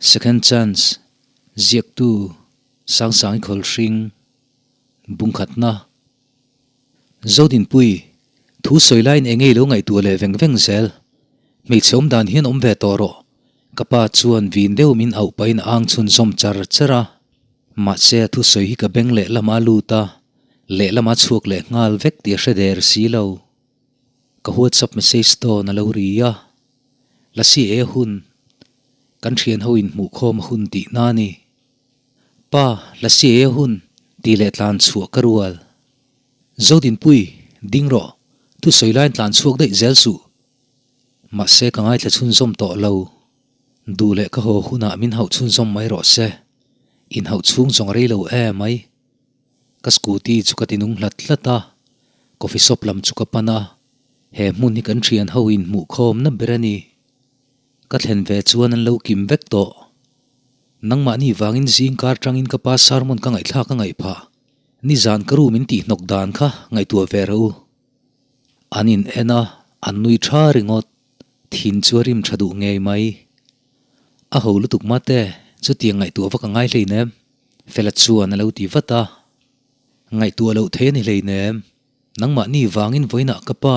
Second Chance, Ziaktu, Sangsangi Khawlhring, Bungkhatna, Zodinpui, Thu sawi laiin eng nge i lo ngaihtuah leh veng veng zel? Hmeichhe awm dan hian awm ve tawh rawh. Ka pa chuan vin deuh min auh pahin a ang chhunzawm char char a. Mahse a thusawi hi ka beng lehlam a lut a, lehlam a chhuak leh nghal vek tih a hre der si lo. Ka WhatsApp message dawn a lo ri a. Lasi e hun, kan thian ho in hmuhkhawm a hun tih na ni. Pa, Lasi e hun, tih leh tlan chhuah ka rual. Zodinpui, ding rawh, thusawi laiin tlan chhuak daih zel suh. Mahse ka ngaithla chhunzawm tawh lo. Duh leh ka haw hunah min hauh chhunzawm mai rawh se. Inhauh chhung zawng rei lo e mai. Ka scooty chu ka tinung hlat hlat a, coffee shop lam chu ka pan a, he hmun hi kan thian ho in hmuh khawmna ber a ni. Ka thlen ve chuan an lo kim vek tawh. Nangmahni vangin zing kar tangin ka pa sermon ka ngaihthlak a ngaih phah. Nizan ka room in tihhnawk dan kha ngaihtuah ve rawh u. An in en a, an nui tha ringawt. Thin chu a rim tha duh ngei mai. A ho lutuk mate, chutiang ngaihtuah vak a ngai hleinem. Fela chuan a lo ti vat a, Ngaihtuah loh thei a ni hleinem, nangmahni vangin vawiinah ka pa.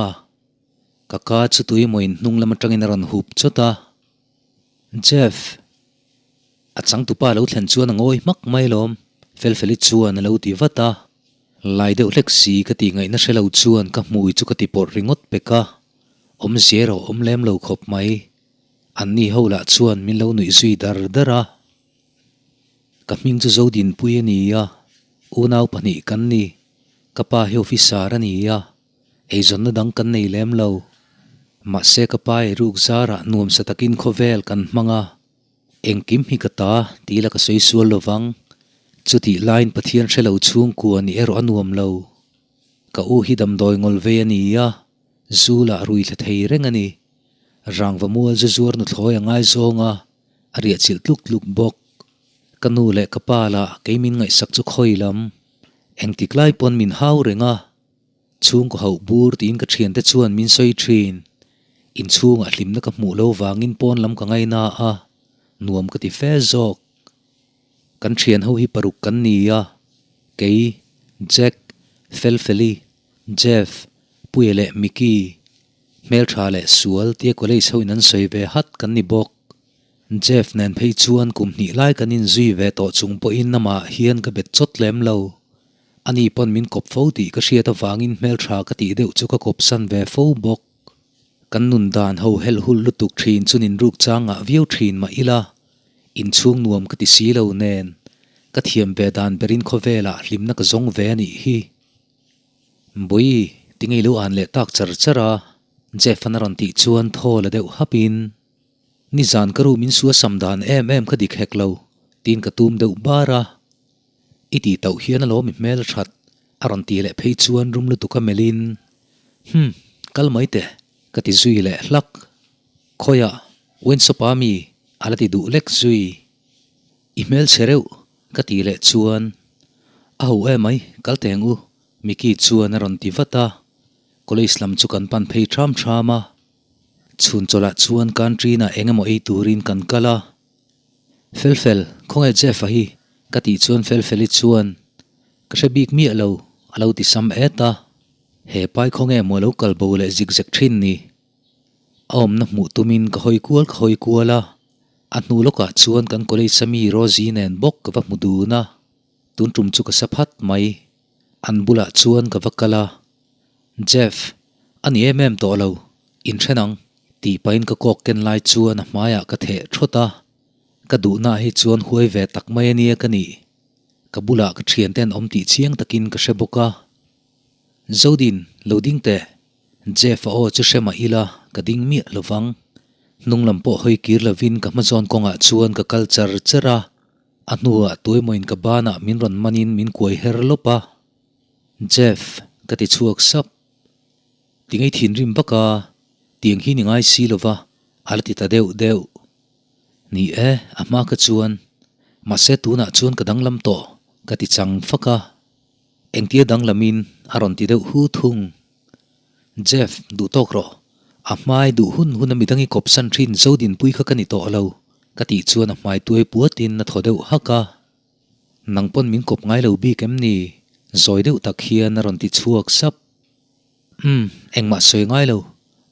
Ka ka chu tuimawiin hnung lam atangin a rawn hup chawt a, Jeff, a changtupa lo thlen chuan a ngawi hmak mai lawm, Felfeli chuan a lo ti vat a. Lai deuh hlek si ka tih ngaihna hre lo chuan ka hmui chu ka ti pawrh ringawt pek a, awmzia erawh awm lem lo khawp mai. Anni ho lah chuan min lo nuih zui dar dar a. Ka hming chu Zodinpui a ni a, unau pahnih kan ni. Ka pa hi officer a ni a, eizawnna dang kan nei lem lo. Mahse ka pa ei ruk zarah nuamsa takin khawvel kan hmang a, engkim hi ka ta tih ila ka sawi sual lo vang. Chutih laiin Pathian hre lo chhungkua nih erawh a nuam lo. Ka u hi damdawi ngawl vei a ni a, zu lah rui thla thei reng a ni. Rangva mual zu zuar nuthlawi a ngaizawng a. A riah chilh tluk tluk bawk. Ka nu leh ka pa lah kei min ngaihsak chu khawi lam. Engtik lai pawn min hau reng a. Chhungkaw hauh bur tiin ka thiante chuan min sawi thin. Inchhungah hlimna ka hmuh lo vangin pawn lam ka ngaina a, nuam ka ti fe zawk. Kan thian ho hi paruk kan ni a, kei, Jack, Felfeli, Jeff, Puia leh Micky. Hmeltha leh sual tia college ho in an sawi ve hat kan ni bawk. Jeff nen phei chuan kum hnih lai kan inzui ve tawh chung pawhin amah hian ka bet chawt lem lo. Ani pawn min kawp fo tih ka hriat avangin hmeltha ka tih deuh chu ka kawp san ve fo bawk. Kan nun dan ho helh hulh lutuk thin chu nin ruk chang ngah viau thin mah ila, inchhung nuam ka ti si lo nen, ka thiam ve dan berin khawvelah hlimna ka zawng ve a nih hi. Bui, tinge i lo an leh tak char char a? Jeff-an a rawn tih chuan thaw la deuh hap in, Nizan ka room in su a sam dan em em ka dik hek lo, tiin ka tum deuh bar a. I tih tauh hian alawm i hmel that, a rawn tih leh phei chuan rum lutuk a melh in, Hum, kal mai teh, ka ti zui leh hlak. Khawiah, Wensawpa mi, a la ti duh lek zui. I hmel chhe reuh, ka tih leh chuan, A ho em mai, kal teng u, Micky chuan a rawn ti vat a. College lam chu kan pan phei ṭham ṭham a. Chhun chawlhah chuan canteen-ah eng emaw ei turin kan kal a. Felfel, khawnge Jeff-a hi? ka tih chuan Felfeli chuan, Ka hre bik miah lo, a lo ti sam et a. He pai khawnge maw lo kal bo leh zik zek ṭhin ni? A awmna hmuh tumin ka hawi kual ka hawi kual a. A hnu lawkah chuan kan college a mi Rosie nen bawk ka va hmu dun a, tun tum chu ka sa phat mai. An bulah chuan ka va kal a, Jeff, a ni em em tawh lo, inthen ang, tih pahin ka kawk ken lai chuan a hmaiah ka theh thawt a, ka duhnaah hi chuan huai ve tak mai a nia ka nih. Ka bulah ka thiante an awm tih chiang takin ka hre bawk a. Zodin, lo ding teh, Jeff a aw chu hre mah ila ka ding miah lo vang. Hnung lam pawh hawi kir lovin ka hmazawn kawngah chuan ka kal char char a, a hnuah tuaimawiin ka banah min rawn manin min kuai her lawp a. Jeff, ka ti chhuak sap. Ti ngei thinrim vak a, tiang hi ni ngai si lo va, a la ti ta deuh deuh. Ni e, a hma ka chuan. Mahse tunah chuan ka danglam tawh, ka ti chang fak a. Engtia danglamin a rawn ti deuh hu thung. Jeff, duh tawk rawh. A hmai duh hun hun a midang i kawpsan thin Zodinpui kha ka ni tawh lo. Ka tih chuan a hmai tuai puatin a thaw deuh hak a. Nang pawn min kawp ngai lo bik em ni? Zawi deuh tak hian a rawn ti chhuak sap. Umm, engmah sawi ngai lo.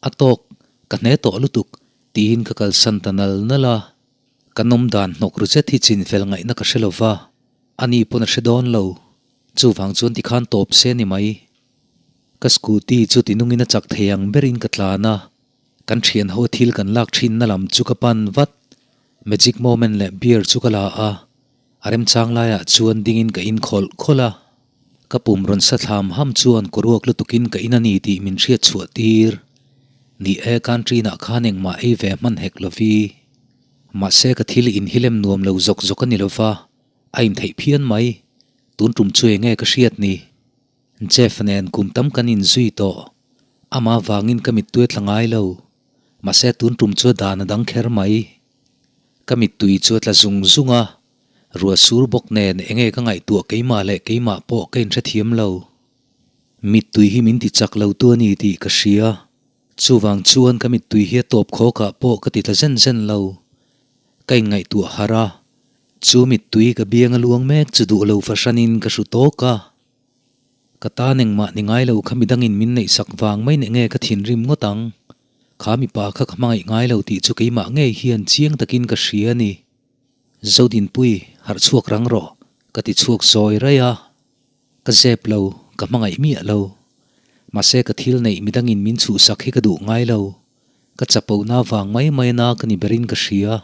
A tawk, ka hne tawh lutuk, tiin ka kalsan ta nal nal a. Ka nawm dan hnawk ru zet hi chin fel ngaihna ka hre lo va, ani pawn a hre dawn lo. Chuvang chuan tikhan tawp se ni mai. Ka scooty chu tinungin a chak thei ang berin ka tlan a, kan thian ho thil kan lak thinna lam chu ka pan vat. Magic moment leh beer chu ka la a, a remchang laiah chuan dingin ka in khawlh khawlh a. Ka pum rawn sa thlam ham chuan kaw ruak lutukin ka in a ni tih min hriat chhuah tir. Ni e, canteen-ah khan engmah ei ve hman hek lovi. Mahse ka thil in hi lem nuam lo zawk zawk a ni lova, a intheih phian mai. Tun tum chu enge ka hriat ni? Jeff nen kum tam kan inzui tawh. Amah vangin ka mittui a tla ngai lo. Mahse tun tum chu a dan a dang kher mai. Ka mittui chu a tla zung zung a, ruah sur bawk nen enge ka ngaihtuah keimah leh keimah pawh ka inhrethiam lo. Mittui hi min ti chak lo tu a ni tih ka hria. Chuvang chuan ka mittui hi a tawp khawkah pawh ka ti tla zen zen lo. Ka inngaihtuah harh a, chu mittui ka biang a luang mek chu duh lo fahranin ka hru tawk a. Ka tan engmah ni ngai lo kha midangin min neihsak vang mai neh nge ka thinrim ngawt ang. Kha mipa kha ka hmangaih ngai lo tih chu keimah ngei hian chiang takin ka hria a ni. Zodinpui, harh chhuak rang rawh, ka ti chhuak zawi raih a. Ka zep lo, ka hmangaih miah lo. Mahse ka thil neih midangin min chhuhsak hi ka duh ngai lo. Ka chapona vang mai mai na ka ni berin ka hria.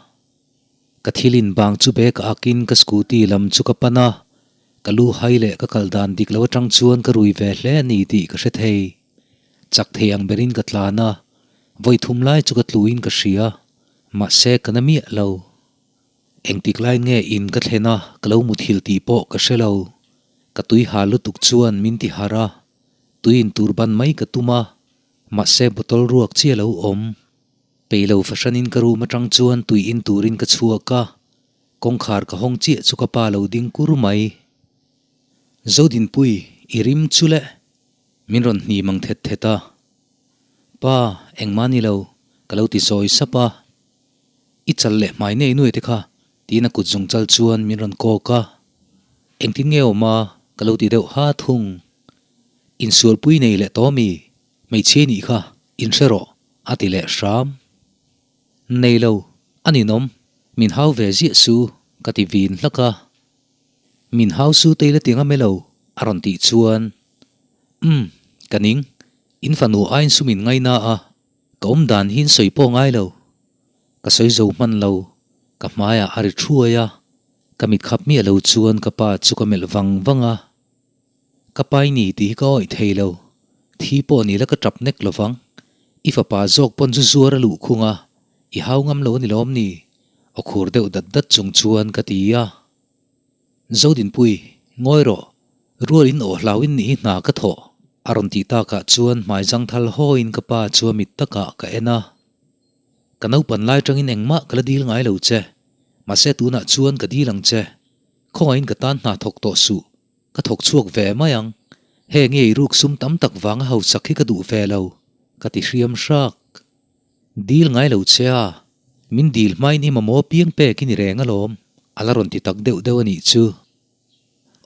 Ka thil in bang chu bag akin ka scooty lam chu ka pan a, ka lu hai leh ka kal dan dik lo atang chuan ka rui ve hle a ni tih ka hre thei. Chak thei ang berin ka tlan a, vawi thum lai chu ka tluin ka hria, mahse ka na miah lo. Engtik lai nge in ka thlen a, ka lo muthilh tih pawh ka hre lo. Ka tui ha lutuk chuan min ti harh a, tui in tur ban mai ka tum a, mahse bottle ruak chi a lo awm. Peih lo fahranin ka room atang chuan tui in turin ka chhuak a, kawngkhar ka hawng chiah chu ka pa lo ding kur mai. Zodinpui, i rim chu le? Min rawn hnim ang thet thet a. Pa, engmah ni lo, ka lo ti zawi sap a. I chal leh hmai nei nuai te kha, tiin a kut zung chal chuan min rawn kawk a. Engtin nge awm a? Ka lo ti deuh ha thung. Insualpui nei leh tawh mi? Hmeichhia nih kha inhre rawh a ti leh hram. Nei lo, a ninawm, min hau ve ziah su ka ti vin hlak a. Min hau su tei la ti ngam e lo a rawn tih chuan Umm, ka ning, in fanu aiin sum in ngaina a, ka awm dan hi in sawi pawh ngai lo. Ka sawi zo hman lo, ka hmaiah a ri thuai a, ka mit khap miah lo chuan ka pa chu ka melh vang vang a. Ka pai ni tih hi ka awih thei lo. Thi pawh ni la ka tap nek lovang. I fapa zawk pawn chu zuar a luh khung a, i hau ngam lo a ni lawm ni? Aw khur deuh dat dat chung chuan ka ti a. Zodinpui, ngawi rawh. Rual in aw hlau in nih hi hna ka thawh. A rawn tih takah chuan hmai zangthal hawiin ka pa chu a mit takah ka en a. Ka naupan lai tangin engmah ka la dil ngai lo che. Mahse tunah chuan ka dil ang che. Khawngaihin ka tan hna thawk tawh suh. Ka thawk chhuak ve mai ang. Heng i eiruk sum tam tak vanga hausak hi ka duh ve lo, ka ti hriam hrak. Dil ngai lo che a, min dil hmain i mamawh piang pek i ni reng alawm, a la rawn ti tak deuh deuh a nih chu.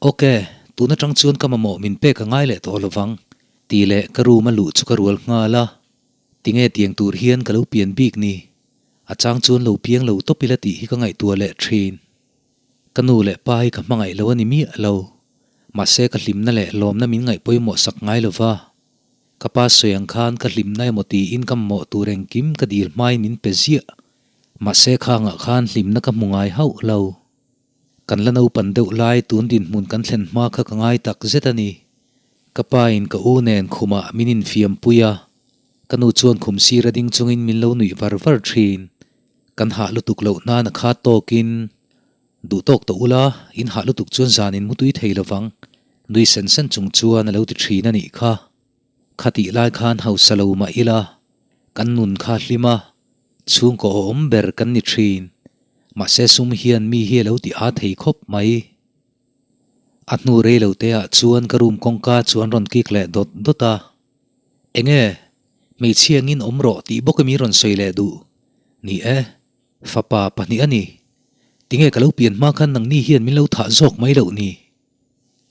Ok, tun atang chuan ka mamawh min pek a ngai leh tawh lovang, tih leh ka room a luh chu ka rual nghal a. Tinge tiang tur hian ka lo pian bik ni? A chang chuan lo piang lo tawp ila tih hi ka ngaihtuah leh thin. Ka nu leh pa hi ka hmangaih lo a ni miah lo. Mahse ka hlimna leh lawmna min ngaih pawimawh sak ngai lo va. Ka pa sawi ang khan ka hlimna emaw tiin ka mamawh tur engkim ka dil hmain min pe ziah. Mahse khangah khan hlimna ka hmu ngai hauh lo. Kan la naupan deuh lai tun dinhmun kan thlen hma kha ka ngai tak zet a ni. Ka pa in ka u nen khumah min infiam pui a, ka nu chuan khum sir a ding chungin min lo nuih var var thin. Kan hah lutuk loh nan a khat tawkin, Duh tawk tawh ula, in hah lutuk chuan zan in mutui thei lovang, nui sen sen chung chuan a lo ti thin a nih kha. Khatih lai khan hausa lo mah ila, kan nun kha hlim a, chhungkaw awm ber kan ni thin. Mahse sum hian mi hi a lo ti aa thei khawp mai. A hnu rei lo te ah chuan ka room kawngka chu an rawn kik leh dawt dawt a. Enge? Hmeichhia ngin awm rawh tih bawk emi rawn sawi leh duh? Ni e. Fapa pahnih a ni. Tinge ka lo pian hma khan nangni hian min lo thah zawk mai loh ni?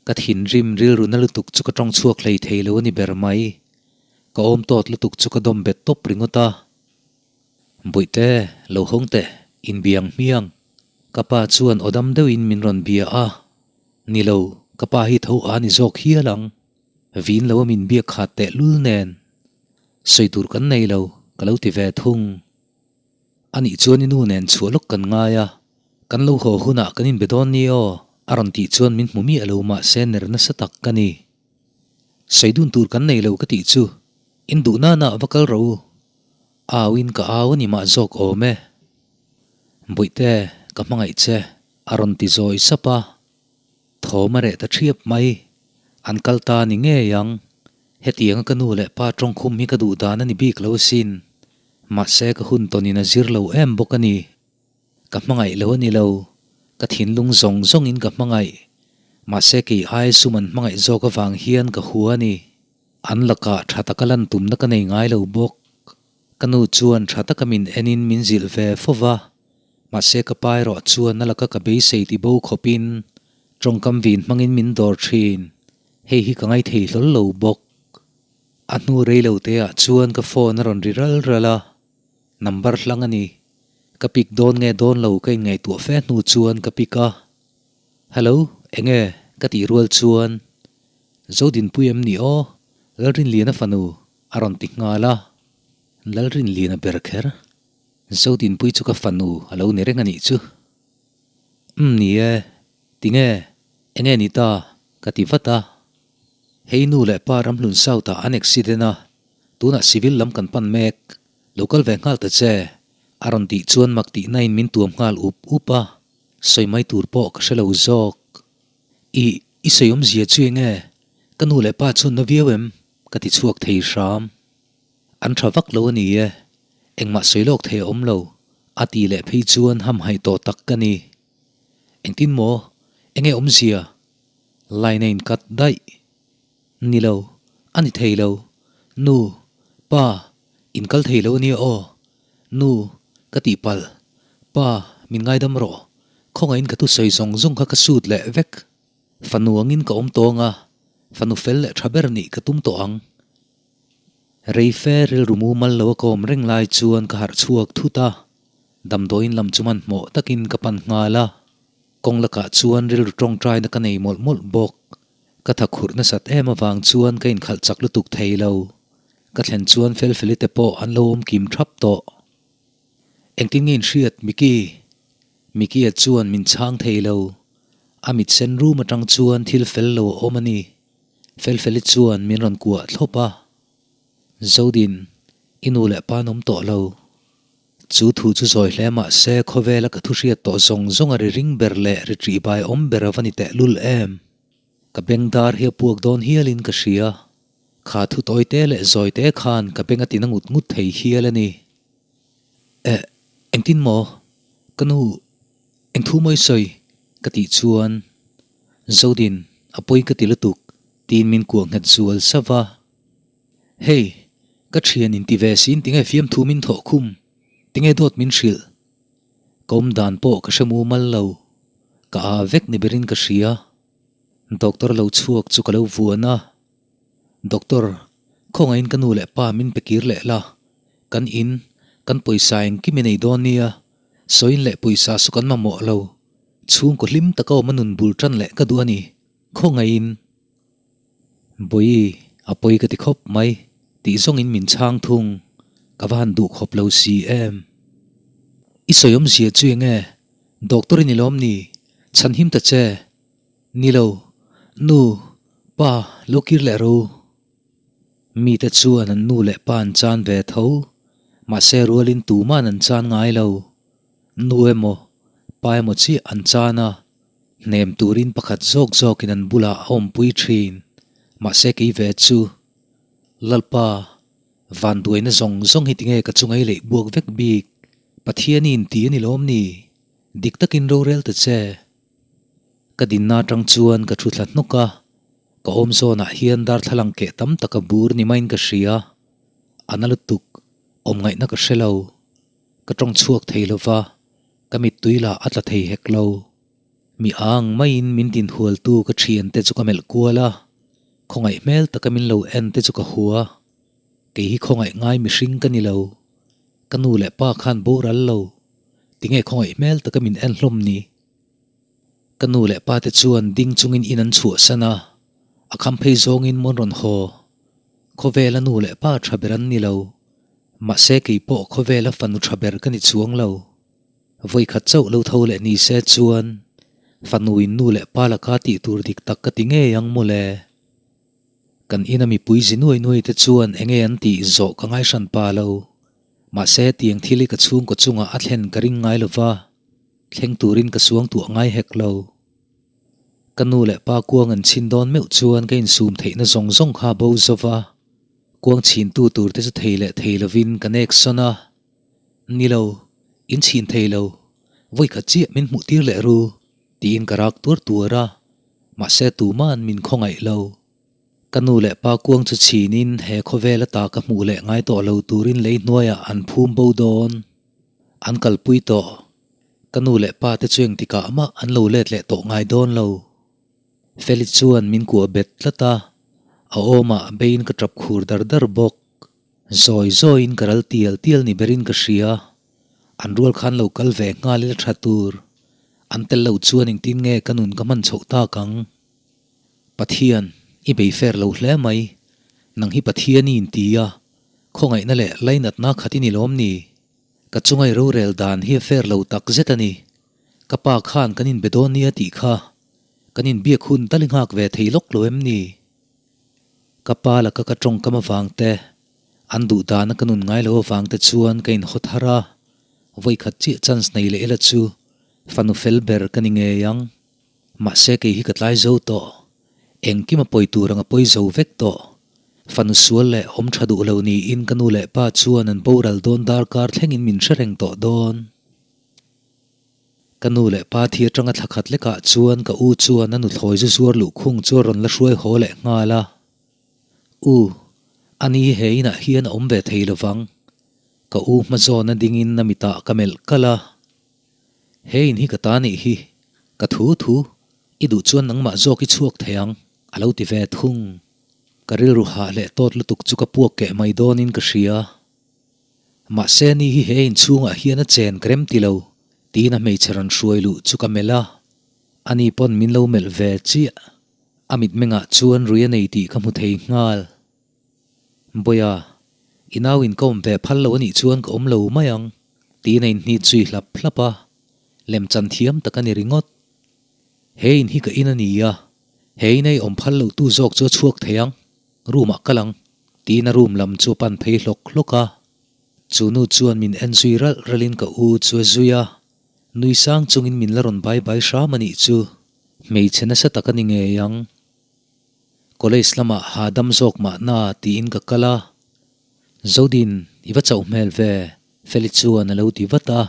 Ka thinrim rilru na lutuk chu ka tawng chhuak hlei thei lo a ni ber mai. Ka awm tawt lutuk chu ka dawm bet tawp ringawt a. Bawihte, lo hawng teh, inbiang hmiang. Ka pa chuan aw dam deuhin min rawn bia a. Ni lo, ka pa hi tho a ni zawk hial ang. Vin lo a min biak khat teh lul nen. Sawi tur kan nei lo, ka lo ti ve thung. Anih chuan i nu nen chhuah lawk kan ngai a, kan lo haw hunah kan inbe dawn ni aw, a rawn tih chuan min hmu miah lo mahse ner nasa tak ka ni. Sawi dun tur kan nei lo ka tih chu, in duh nana va kal rawh u. Au in ka au a ni mah zawk awm e. Bawihte, ka hmangaih che, a rawn ti zawi sap a. Thawm a reh ta ṭhiap mai. An kal ta ni ngei ang. Hetianga ka nu leh pa ṭawngkhum hi ka duh dan a ni bik lo asin. Mahse ka hun tawnin a zir lo em bawk a ni. Ka hmangaih lo a ni lo. Ka thinlung zawng zawngin ka hmangaih. Mahse kei ai sum an hmangaih zawk avang hian ka hua a ni. An lakah ṭha taka lan tumna ka nei ngai lo bawk. Ka nu chuan ṭha taka min enin min zilh ve fo va. Mahse ka pa erawh chuan a laka ka beisei ti bo khawpin tawngkam vin hmangin min dawr thin. Hei hi ka ngaithei hlawl lo bawk. A hnu rei lo te ah chuan ka phone a rawn ri ral ral a, number hlang a ni. Ka pick dawn nge dawn lo ka inngaihtuah fe hnu chuan ka pick a. Hello, enge? ka tih rual chuan Zodinpui em ni aw? Lalrinliana fanu a rawn ti nghal a. Lalrinliana ber kher. Zodinpui chu ka fanu a lo ni reng a nih chu. Umm ni e, tinge, enge ni ta? ka ti vat a. Hei nu leh pa Ramhlun South ah an accident a, tunah civil lam kan pan mek, lo kal ve nghal ta che, a rawn tih chuan mak tihna in min tuam nghal up up a, sawi mai tur pawh ka hre lo zawk. Ih, i sawi awmzia chu enge? Ka nu leh pa chuan na viau em? ka ti chhuak thei hram. An tha vak lo a ni e, engmah sawi lawk thei a awm lo, a tih leh phei chuan hamhaih tawh tak ka ni. Engtin maw? Enge awmzia? Line a incut daih. Ni lo, a ni thei lo. Nu, pa, in kal thei lo a nia aw. Nu, ka tihpalh. Pa, min ngaidam rawh. Khawngaihin ka thusawi zawng zawng kha ka sut leh vek. Fanu angin ka awm tawng a, fanu fel leh tha ber nih ka tum tawh ang. Rei fe rilru mumal lo a ka awm reng lai chuan ka harh chhuak thut a, damdawiin lam chu hmanhmawh takin ka pan nghal a. Kawng lakah chuan rilru tawngtaina ka nei mawlh mawlh bawk. Ka tha khurh nasat em avang chuan ka inkhalh chak lutuk thei lo. Ka thlen chuan Felfeli te pawh an lo awm kim thap tawh. Engtin nge inhriat Micky? Micky-a chuan min chhang thei lo. A mit sen rum atang chuan thil fel lo a awm a ni. Felfeli chuan min rawn kuah thlawp a. Zodin, i nu leh pa an awm tawh lo. Chu thu chu zawi hle mah se khawvela ka thu hriat tawh zawng zawng a ri ring ber leh ri ṭih bai awm ber a va ni teh lul em. Ka beng dar hi a puak dawn hialin ka hria. Kha thu tawite leh zawite khan ka beng a tina ngut ngut thei hial a ni. Eh, engtin maw? Ka nu, eng thu maw i sawi? ka tih chuan Zodin, a pawi ka ti lutuk, tiin min kuah nghet zual sauh va. Hei, ka thian inti ve siin tinge fiamthu min thawh khum? Tinge dawt min hrilh? Ka awm dan pawh ka hre mumal lo. Ka aa vek ni berin ka hria. Doctor lo chhuak chu ka lo vuan a. Doctor, khawngaihin ka nu leh pa min pe kir leh la. Kan in, kan pawisa engkim i nei dawn nia. Sawiin leh pawisa chu kan mamawh lo. Chhungkaw hlim taka awm a nun bul tan leh ka duh a ni. Khawngaihin. Bawi, a pawi ka ti khawp mai, tih zawngin min chhang thung. Ka va han duh khawp lo si em. I sawi awmzia chu eng nge? Doctor i ni lawm ni? Chhan him ta che. Ni lo. Nu, pa, lo kir leh ro. Mite chuan an nu leh pa an chan ve tho. Mahse rualin tuman an chan ngai lo. Nu emaw, pa emaw chiah an chan a. Hnem turin pakhat zawk zawkin an bulah a awmpui thin. Mahse kei ve chu, Lalpa, vanduaina zawng zawng hi tinge ka chunga i leih buak vek bik? Pathian i inti a ni lawm ni? Dik takin rorel ta che. Ka dinna atang chuan ka thu thla hnawk a, ka awm zawnah hian darthlalang keh tam tak a bur ni maiin ka hria. A na lutuk, awm ngaihna ka hre lo. Ka tawng chhuak thei lo va. Ka mittui lah a tla thei hek lo. Mi ang maiin min dinhualtu ka thiante chu ka melh kual a, khawngaih hmel taka min lo en te chu ka hua. Kei hi khawngaih ngai mihring ka ni lo. Ka nu leh pa khan boral lo. Tinge khawngaih hmel taka min en hlawm ni? Ka nu leh pa te chuan ding chungin in an chhuahsan a, a kham phei zawngin mawn rawn haw. Khawvela nu leh pa tha ber an ni lo. Mahse kei pawh khawvela fanu tha ber ka ni chuang lo. Vawikhat chauh lo tho leh ni se chuan fanu in nu leh pa laka tih tur dik tak ka ti ngei ang mawle. Kan ina mipui zi nuai nuai te chuan enge an tih zawh ka ngaihran pa lo. Mahse tiang thil hi ka chhungkaw chungah a thlen ka ring ngai lova, thleng turin ka suangtuah ngai hek lo. Ka nu leh pa kuang an chhin dawn meuh chuan ka insum theihna zawng zawng kha bo zo va, kuang chhintu tur te chu thei leh thei lovin ka nek sawn a. Ni lo, in chhin thei lo, vawikhat chiah min hmuh tir leh ru, tiin ka rak tuar tuar a, mahse tuma'n min khawngaih lo. Ka nu leh pa kuang chu chhinin he khawvel ata ka hmuh leh ngai tawh lo turin lei hnuaiah an phum bo dawn. An kalpui tawh. Ka nu leh pa te chu engtikah mah an lo let leh tawh ngai dawn lo. Feli chuan min kuah bet tlat a, a awmah beiin ka tap khur dar dar bawk. Zawi zawiin ka ral tial tial ni berin ka hria. An rual khan lo kal ve nghal ila tha tur. An tel lo chuan engtin nge ka nun ka hman chhoh tak ang? Pathian, i bei fer lo hle mai. Nang hi Pathian i inti a, khawngaihna leh lainatna khat i ni lawm ni? Ka chungai rorel dan hi a fer lo tak zet a ni. Ka pa khan kan inbe dawn nia tih kha kan inbiak hun tal i nghak ve thei lawk lo em ni? Ka pa laka ka tawngkam avang te, an duh dana ka nun ngai lo avang te chuan ka inhaw thar a, vawikhat chiah chance nei leh ila chu fanu fel ber ka ni ngei ang. Mahse kei hi ka tlai zo tawh. Engkim a pawi tur ang a pawi zo vek tawh. Fanu sual leh awm tha duh lo niin ka nu leh pa chuan an boral dawn darkar thlengin min hre reng tawh dawn. Ka nu leh pa thi atanga thla khat lekah chuan ka u chuan a nuthlawi zu zuar luhkhung chu a rawn la hruai haw leh nghal a. U, ani he inah hian a awm ve thei lovang. Ka u hmazawn a dingin a mitah ka melh kalh a. He in hi ka ta nih hi, ka thu thu, i duh chuan nangmah zawk i chhuak thei ang, a lo ti ve thung. Ka rilru hah leh tawt lutuk chu ka puak keh mai dawnin ka hria. Mahse ni hi he in chhungah hian a chen ka rem ti lo, tiin a hmeichhe rawn hruai luh chu ka melh a. Ani pawn min lo melh ve chiah. A mitmengah chuan rui a nei tih ka hmu thei nghal. Bawiha, i nau in ka awm ve phal lo anih chuan ka awm lo mai ang, tiin a inhnit zui hlap hlap a, lemchan thiam tak a ni ringawt. He in hi ka in a ni a, he in a i awm phal lo tu zawk chu a chhuak thei ang, room ah kal ang, tiin a room lam chu a pan phei hlawk hlawk a. Chu nu chuan min en zui ralh ralhin ka u chu a zui a, nui sang chungin min la rawn bai bai hram a nih chu, hmeichhe nasa tak a ni ngei ang. College lamah hahdam zawk mahna tiin ka kal a, Zodin i va chauh hmel ve Feli chuan a lo ti vat a.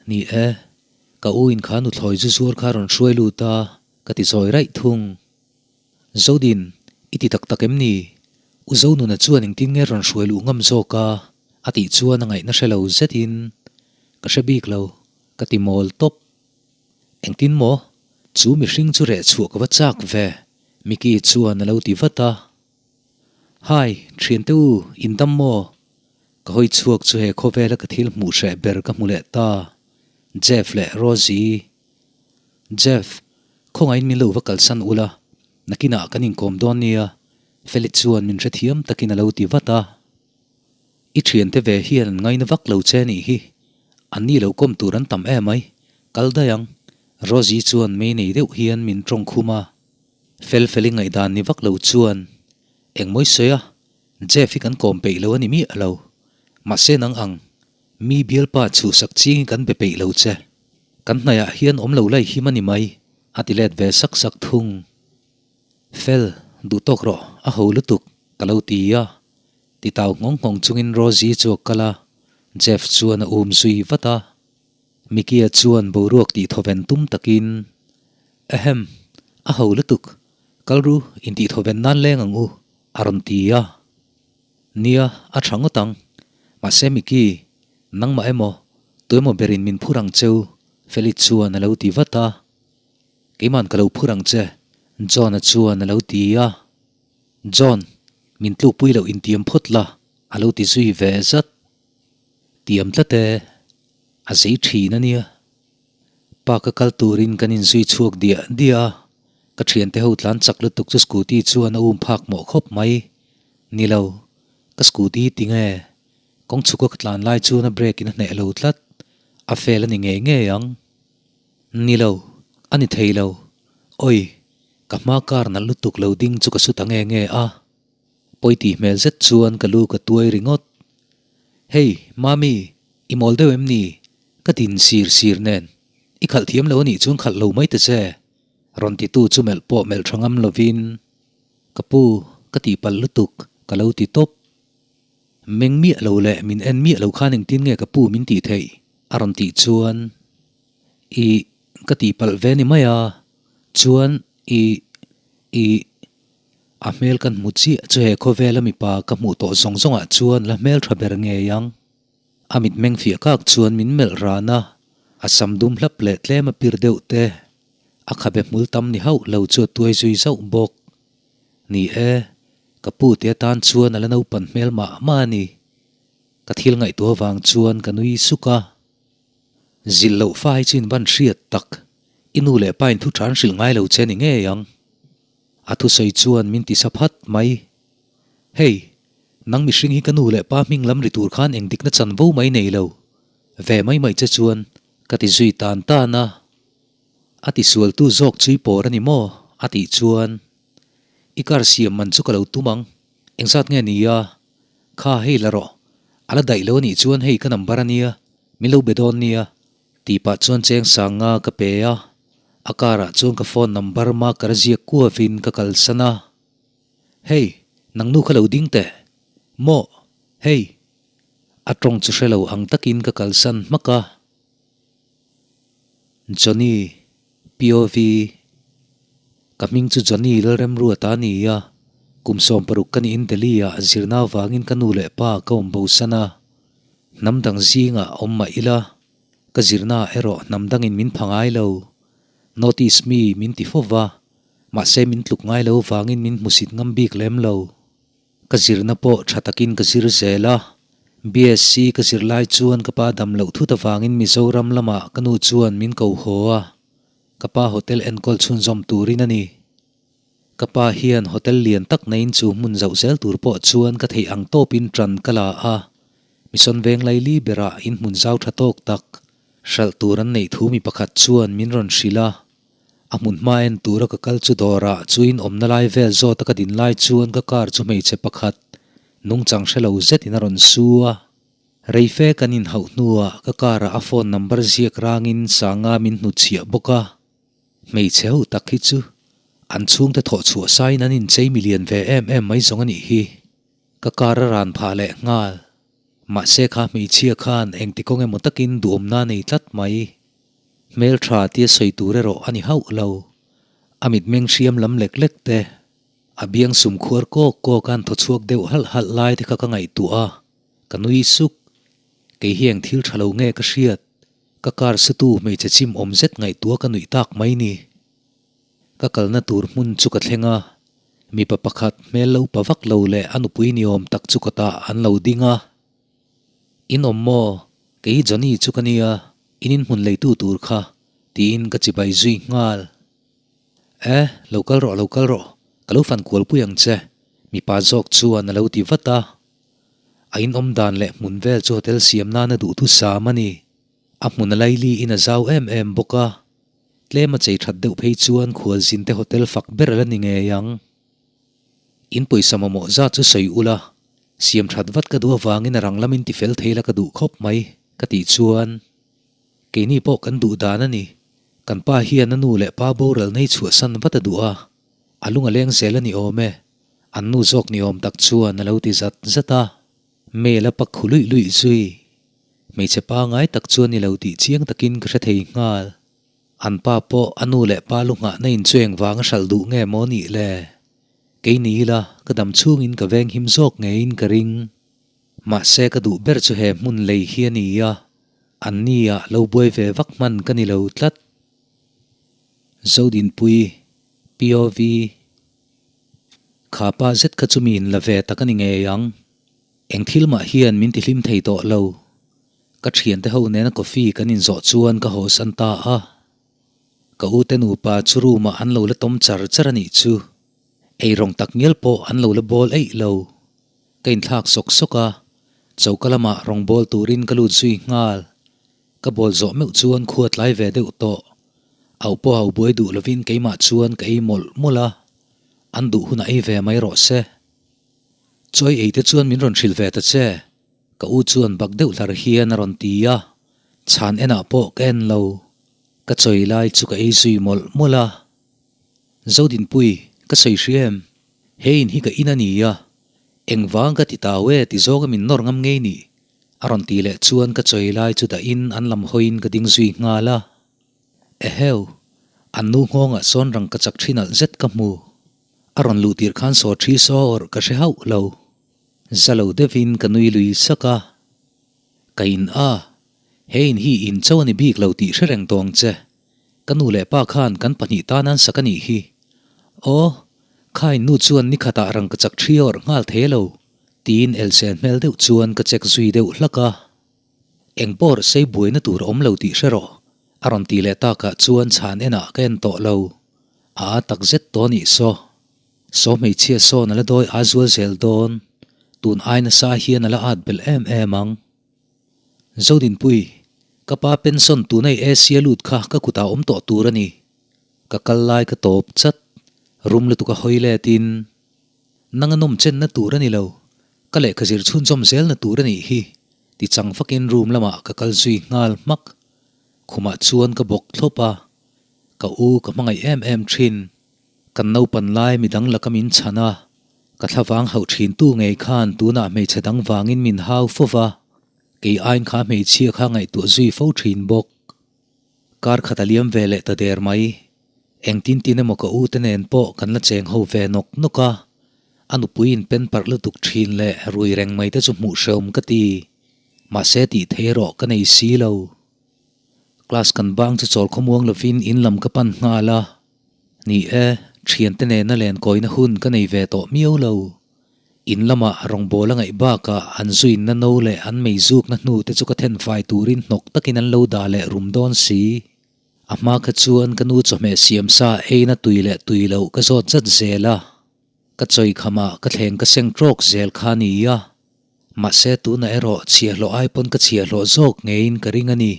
Ni e, ka u in kha nuthlawi zu zuar kha rawn hruai lut a, ka ti zawi raih thung. Zodin, i ti tak tak em ni? U Zonuna chuan engtin nge rawn hruai luh ngam zawk a? a tih chuan a ngaihna hre lo zetin, Ka hre bik lo, ka ti mawl tawp. Engtin maw? Chu mihring chu reh chhuah ka va chak ve, Mickey chuan a lo ti vat a. Hi, thiante u, in dam maw? Ka hawi chhuak chu he khawvela ka thil hmuh hreh ber ka hmu leh ta, Jeff leh Rosie. Jeff, khawngaihin min lo va kalsan ula, nakinah kan inkawm dawn nia, Feli chuan min hrethiam takin a lo ti vat a. I thiante ve hian an ngaina vak lo che nih hi. An ni lo kawm tur an tam em mai. Kal daih ang. Rosie chuan mei nei deuh hian min tawng khum a. Fel fel i ngaihdan ni vak lo chuan engmawi sawi a, Jeff hi kan kawm peih lo a ni miah lo. Mahse nang ang, mi bialpa chhuhsak ching hi kan be peih lo che. Kan hnaiah hian awm lo lai him a ni mai, a ti let ve sak sak thung. Fel, duh tawk rawh, a ho lutuk, ka lo ti a. Titau nghawng nghawng chungin Rosie chu a kal a, Jeff chuan a um zui vat a. Mickey-a chuan boruak tih thawven tum takin, Ahem, a ho lutuk, kal ru, intih thawven nan leng ang u, a rawn ti a. Nia, a tha ngawt ang. Mahse Mickey, nangmah emaw? Tuemaw berin min phur ang cheu, Feli chuan a lo ti vat a. Keiman ka lo phur ang che, John-a chuan a lo ti a. John, min tlukpui loh intiam phawt la, a lo ti zui ve zat. Tiam tlat e, a zei thin a nia. Park a kal turin kan inzui chhuak diah diah a, ka thiante ho tlan chak lutuk chu scooty chuan a um phak mawh khawp mai. Ni lo, ka scooty hi tinge? Kawng chhuka ka tlan lai chuan a brake in a hneh lo tlat, a fail a ni ngei ngei ang. Ni lo, a ni thei lo. Oi, ka hma car nalh lutuk lo ding chu ka su ta nge nge a. Pawi tih hmel zet chuan ka lu ka tuai ringawt. Hey, Mami, i mawl deuh em ni? Ka din sir sir nen, i khalh thiam lo a nih chuan khalh lo mai ta che. Rawn titu chu melh pawh melh tha ngam lovin, Ka pu, ka tihpalh lutuk, ka lo ti tawp. Meng miah lo leh min en miah lo khan engtin nge ka pu min tih theih? a rawn tih chuan, Ih, ka tihpalh ve ni mai a, chuan ih, ih, a hmel kan hmu chiah chu he khawvela mipa ka hmuh tawh zawng zawngah chuan la hmel tha ber ngei ang. A mitmeng fiah kak chuan min melh ran a, a sam dum hlap leh tlem a pir deuh te, a khabe hmul tam ni hauh lo chu a tuai zui zauh bawk. Ni e, ka pu te atan chuan a la naupan hmel mah mah a ni. Ka thil ngaihtuah avang chuan ka nui suk a. Zilh loh fa hi chu in van hriat tak, i nu leh pa in thu than hrilh ngai lo che ni ngei ang. A thusawi chuan min ti sa phat mai. Hei, nang mihring hi ka nu leh pa hming lam ri tur khan eng dikna chanvo mai nei lo. Ve mai mai che chuan ka ti zui tan tan a. A tisualtu zawk chu i pawr a ni maw? A tih chuan, I car siam man chu ka lo tum ang. Engzat nge ni a? Kha hei la rawh. A la daih lo a nih chuan hei ka number a nia, min lo be dawn nia. Tih pah chuan cheng sang nga ka pe a. A car ah chuan ka phone number marker a ziak kuavin ka kalsan a. Hei, nang nu kha lo ding teh. Maw? Hei. A tawng chu hre lo ang takin ka kalsan hmak a. Johnny, POV, Ka hming chu Johnny Lalremruata a ni a, kum 16 ka niin Delhi-ah zirna avangin ka nu leh pa ka awm bosan a. Hnam dang zingah awm mah ila, ka zirnaah erawh hnam dangin min pha ngai lo. Notice me min ti fo va, mahse min tluk ngai lo avangin min hmusit ngam bik lem lo. Ka zirna pawh tha takin ka zir zel a, BSc ka zir lai chuan ka pa dam loh thut avangin Mizoram lamah ka nu chuan min ko haw a, ka pa hotel enkawl chhunzawm turin a ni. Ka pa hian hotel lian tak neiin chu hmun zauh zel tur pawh chuan ka theih ang tawpin ṭan ka la a, Mission Venglaili berah in hmun zau tha tawk tak hralh tur an neih thu mi pakhat chuan min rawn hrilh a. A hmun hma en tura ka kal chu dawrah chuin awmna lai vel zawta ka din lai chuan ka car chu hmeichhe pakhat nungchang hre lo zetin a rawn su a. Reife kan inhauh hnuah ka car ah a phone number ziak rangin Sanga min hnutchhiah bawk a. Hmeichhe ho tak hi chu an chhungte thawh chhuah sain an inchei milian ve em em mai zawng a nih hi. Ka car a ran phah leh nghal. Mahse kha hmeichhia khan engti kawng emaw takin duhawmna a nei tlat mai. Hmeltha tia sawi tur erawh a ni hauh lo. A mitmeng hriam lam lek lek te, a biang sum khuar kawk kawk a an thaw chhuak deuh halh halh lai te kha ka ngaihtuah a, ka nui suk. Kei hi eng thil tha lo nge ka hriat? Ka car sutu hmeichhe chim awm zet ngaihtuah ka nuih tak mai ni. Ka kalna tur hmun chu ka thleng a, mipa pakhat hmel lo pa vak lo leh a nupui ni awm tak chu kawtah an lo ding a. In awm maw? Kei Johnny chu ka nia, in inhmun leitu tur kha, tiin ka chibai zui nghal. E, lo kal rawh, lo kal rawh, ka lo fan kual pui ang che, mipa zawk chuan a lo ti vat a. A inawm dan leh hmun vel chu hotel siam nana duhthusam a ni. A hmun a laili in a zau em em bawk a, tlem a chei that deuh phei chuan khualzinte hotel fak ber a la ni ngei ang. In pawisa mamawh zat chu sawi ula, siam that vat ka duh avangin a rang lamin ti fel thei la ka duh khawp mai, ka tih chuan keini pawh kan duh dan a ni. Kan pa hian a nu leh pa boral nei chhuahsan vat a duh a, a lung a leng zel a ni awm e, an nu zawk ni awm tak chuan a lo ti zat zat a. Mail a pak khu luih luih zui. Hmeichhe pangai tak chuan ni lo tih chiang takin ka hre thei nghal. An pa pawh a nu leh pa lu nghahna in chu engvang a hralh duh nge maw nih le? Kei ni ila ka dam chhungin ka veng him zawk ngeiin ka ring. Mahse ka duh ber chu he hmun lei hi a ni a. An ni ah lo buai ve vak hman ka ni lo tlat. Zodinpui, POV, Kha pa zet kha chu mi in la ve tak a ni ngei ang. Eng thil mah hian min tihlim thei tawh lo. Ka thiante ho nena coffee kan inzawh chuan ka haw san ta a. Ka u te nupa chu room ah an lo la tawm char char a nih chu. Eirawng tak ngial pawh an lo la bawl eih lo. Ka inthlak sawk sawk a, choka lamah rawng bawl turin ka lut zui nghal. Ka bawl zawh meuh chuan khua tlai ve deuh tawh. Au pawh au buai duh lovin keimah chuan ka ei mawlh mawlh a, an duh hunah ei ve mai rawh se. Chawi ei te chuan min rawn hrilh ve ta che, ka u chuan bak deuh hlar hian a rawn ti a, chhan enah pawh ka en lo. Ka chawi lai chu ka ei zui mawlh mawlh a. Zodinpui, ka sawi hria em? He in hi ka in a ni a, engvang ka ti tau e ti zawng a min nawr ngam ngei nih? A rawn ti leh chuan ka chawi lai chu dahin an lam hawiin ka ding zui nghal a. Eheu, an nu nghawngah sawn rang ka chak thin alh zet ka hmu. A rawn luh tir khan saw thi saw awrh ka hre hauh lo. Za lo deuhin ka nui lui sak a. Ka in a, he in hi in cho a ni bik lo tih hre reng tawng che. Ka nu leh pa khan kan pahnih tan an sak a nih hi. Aw, kha in nu chuan ni khatah rang ka chak thi awrh nghal thei lo, tiin elsen hmel deuh chuan ka check zui deuh hlak a. Eng pawh sei buaina tur a awm lo tih hre rawh, a rawn ti leh takah chuan chhan enah ka en tawh lo. A a tak zet tawh nih saw. Saw hmeichhia sawn a la dawi aa zual zel dawn. Tun ai nasa hian a la at belh em em ang. Zodinpui, ka pa pension tuna i AC a lut kha ka kutah awm tawh tur a ni. Ka kal lai ka tawp chat. Rum lutuk a hawi letin. Nang a nawm chenna tur a ni lo, ka lehkha zir chhunzawm zelna tur a nih hi, ti chang fakin room lamah ka kal zui nghal hmak. Khumah chuan ka bawk thlawp a, ka u ka hmangaih em em thin. Kan naupan lai midang laka min chhan a, ka thlavang hauh thin tu ngei khan tunah hmeichhe dang vangin min hau fo va, kei ain kha hmeichhia kha ngaihtuah zui fo thin bawk. Kar khat a liam ve leh ta der mai. Engtin tin emaw ka u te nen pawh kan la cheng ho ve nawk nawk a, a nupui in pen parh lutuk thin leh rui reng mai te chu hmuh hreawm ka ti. Mahse tih thei erawh ka nei si lo. Class kan bang chu chawl khawmuang lovin in lam ka pan nghal a. Ni e, thiante nena len kawina hun ka nei ve tawh miau lo. In lamah rawngbâwl a ngaih bâkah an zuinna no leh an mei zûkna hnu te chu ka then fai tûrin hnawk takin an lo dah leh rum dâwn si. A hma kha chuan ka nu chawhmeh siam sa eina tui leh tui loh ka zawt zat zel a, ka chawi khamah ka thleng ka seng ṭawk zel kha a ni a. Mahse tûnah erawh chhiahhlawh ai pawn ka chhiahhlawh zâwk ngeiin ka ring a ni.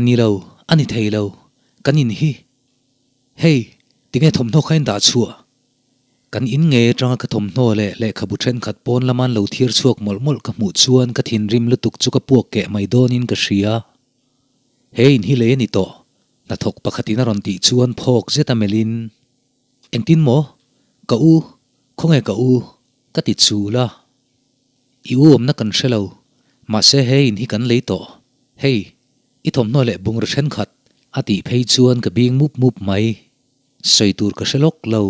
Ni lo, a ni thei lo, kan in hi. Hei, tinge thawmhnaw kha in dah chhuah? Kan in ngei atanga ka thawmhnaw leh lehkhabu thenkhat pawn lama an lo thir chhuak mawlh mawlh ka hmuh chuan ka thinrim lutuk chu ka puak keh mai dawnin ka hria. He in hi lei a ni tawh, hnathawk pakhatin a rawn tih chuan phawk zet a melhin, Engtin maw? Ka u, khawnge ka u? ka ti chul a. I u awmna kan hre lo, mahse he in hi kan lei tawh. Hei, i thawmhnaw leh bungraw thenkhat, a tih phei chuan ka bing mup mup mai. Sawi tur ka hre lawk lo.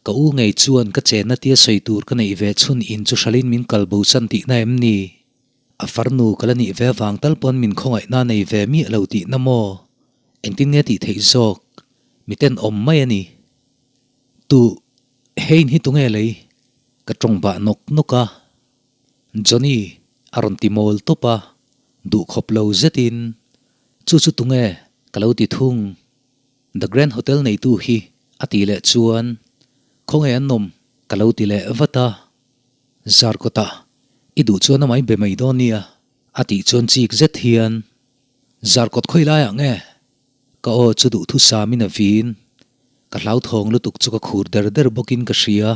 Ka u ngei chuan ka chenna tia sawi tur ka neih ve chhun in chu hralin min kal bo chan tihna em ni? A farnu ka la nih ve avang tal pawn min khawngaihna nei ve miah lo tihna maw? Engtin nge tih theih zawk? Mi tenawm mai a ni. Tu, he in hi tunge lei? Ka tawng bah nawk nawk a. Johnny a rawn ti mawl tawp a, duhkhawp lo zetin, Chu chu tunge? ka lo ti thung. The Grand Hotel neitu hi a tih leh chuan khawnge an awm ka lo ti leh vat a, Zarkawtah i duh chuan amah i be mai dawn nia a tih chuan chik zet hian Zarkawt khawi laiah nge? Ka aw chu duhthusamin a vin, ka hlauthawng lutuk chu ka khur der der bawkin ka hria.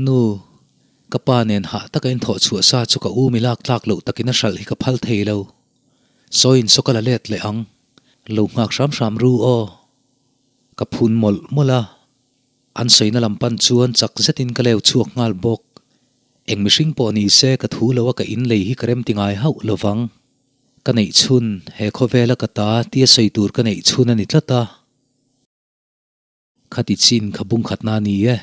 Nu, ka pa nen hah taka inthawh chhuah sa chu ka u mi lak tlak loh takin a hralh hi ka phal thei lo. Sawiin saw ka la let leh ang. Lo nghak hram hram ru aw. Ka phun mawlh mawlh a. An sawina lam pan chuan chak zetin ka leu chhuak nghal bawk. Eng mihring pawh ni se ka thu lo a ka in lei hi ka rem ti ngai hauh lo vang. Ka neih chhun, he khawvela ka ta tia sawi tur ka neih chhun a ni tlat a. Khati chin kha bung khatna a ni e.